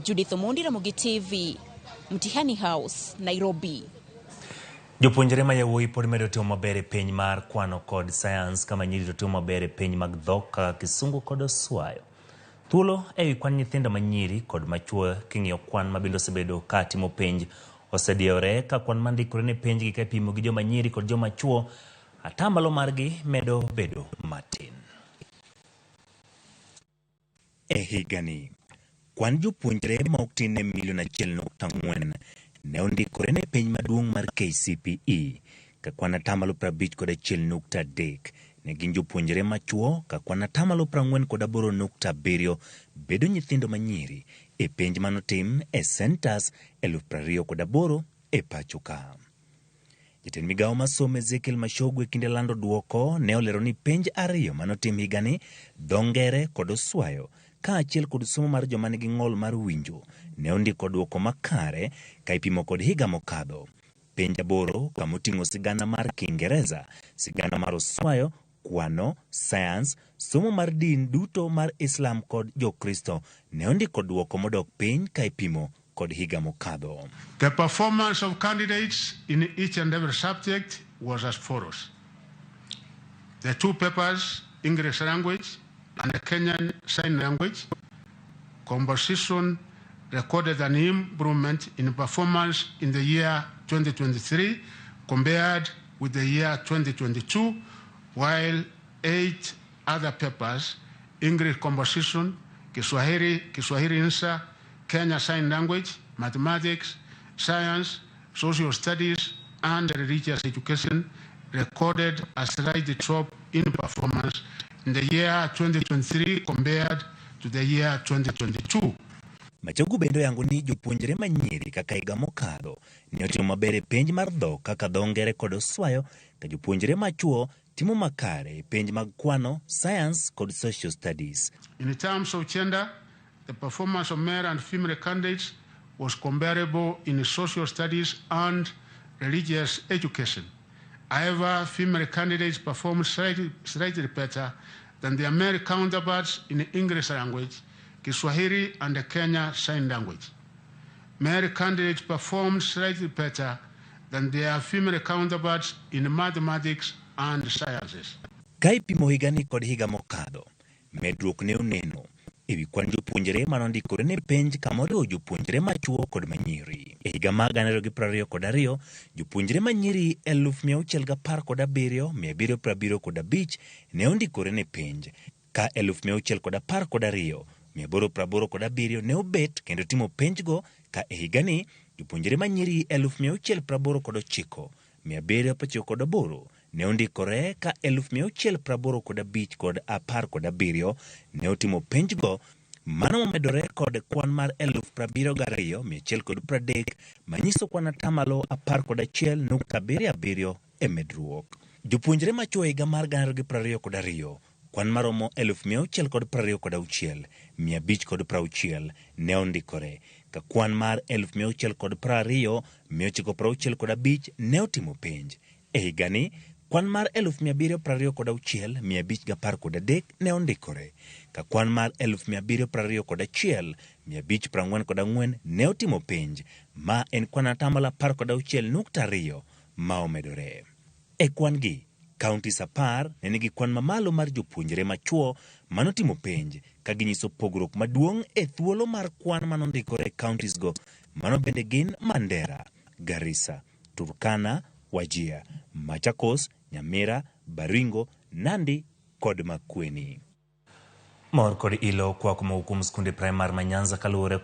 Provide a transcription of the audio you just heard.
Judith Omondi, Ramogi TV, Mtihani House, Nairobi. Jopuonjre ma yawuoyi pod medo timo maber e penj mar kwano kod sayans ka manyiri to timo maber e penj mag dhok kaka Kisungu kod Oswayo. Thuolo e wi kwan nyithindo manyiri kod machuo king'iyo kwan ma bende osebedo ka timo penj osediewore ka kwan mandikore ne penjgi ka ipimo gi joma nyiri kod joma chuo atamalo margi medo bedo matin. E higani, kwan jopuonjre ma ok tin ne milion 1.4 ne ondikore ne penj maduong' mar KCPE ka kwan 51.3% ne gin jopuonjre machuo ka kwan 48.7% bedo nyithindo manyiri e penj manotim e centers 28,000 e pacho ka. Jatend migawo mar somo Ezekiel Machogu e kinde lando duoko ne olero ni penj ariyo manotim higani, dho ngere kod oswayo, kaachiel kod somo mar joma nigi ng'ol mar winjo, ne ondiko duoko makare ka ipimo kod higa mokadho. Penj 8 kamoting'o sigana mar Kiingereza, sigana mar Oswayo, kwano, sayans, somo mar din duto mar Islam kod Jokristo ne ondiko duoko modok piny ka ipimo kod higa mokadho. The performance of candidates in each and every subject was as follows. The two papers, English language and the Kenyan Sign Language, composition recorded an improvement in performance in the year 2023 compared with the year 2022, while 8 other papers, English composition, Kiswahili, Kiswahili Insha, Kenya Sign Language, Mathematics, Science, Social Studies, and Religious Education, recorded a slight drop in performance in the year 2023 compared to the year 2022. Machogu bende oyango ni jopuonjre manyiri kaka higa mokadho ne otimo maber e penj mar dhok kaka dho ngere kod oswayo ka jopuonjre machuo timo makare e penj mag kwano, science kod social studies. In terms of gender, the performance of male and female candidates was comparable in social studies and religious education. However, female candidates performed slightly better than their male counterparts in English language, Kiswahili, and the Kenya Sign Language. Male candidates performed slightly better than their female counterparts in mathematics and sciences. Ka ipimo higani kod higa mokadho, medruok ne oneno e wi kwan jopuonjre manondikore ne penj kama oriwo jopuonjre machuo kod manyiri. E higa mar 2022, jopuonjre manyiri 617,775 ne ondikore ne penj, ka 612,887 ne obet kendo timo penjgo, ka e higani jopuonjre manyiri 689,798 ne ondikore ka 685,017 ne otimo penjgo, mano momedore kod kwan mar 72,130 manyiso kwan 11.77% e medruok. Jopuonjre machuo higa mar 2022, kwan maromo 626,560 ne ondikore, ka kwan mar 620,965 ne otimo penj. E higani, kwan mar 726,513 ne ondikore, ka kwan mar 721,544 ne otimo penj, ma en kwan 16.2% ma omedore. E kwan gi, counties 10 ne nigi kwan mamalo mar jopuonjre machuo manotimo penj, ka ginyiso pogruok maduong' e thuolo mar kwan manondikore e counties go, mano bende gin Mandera, Garissa, Turkana, Wajir, Machakos, Nyamira, Baringo, Nandi kod Makueni. Mor kod ilo kwako moko kuom skunde primar ma Nyanza kaluwore kod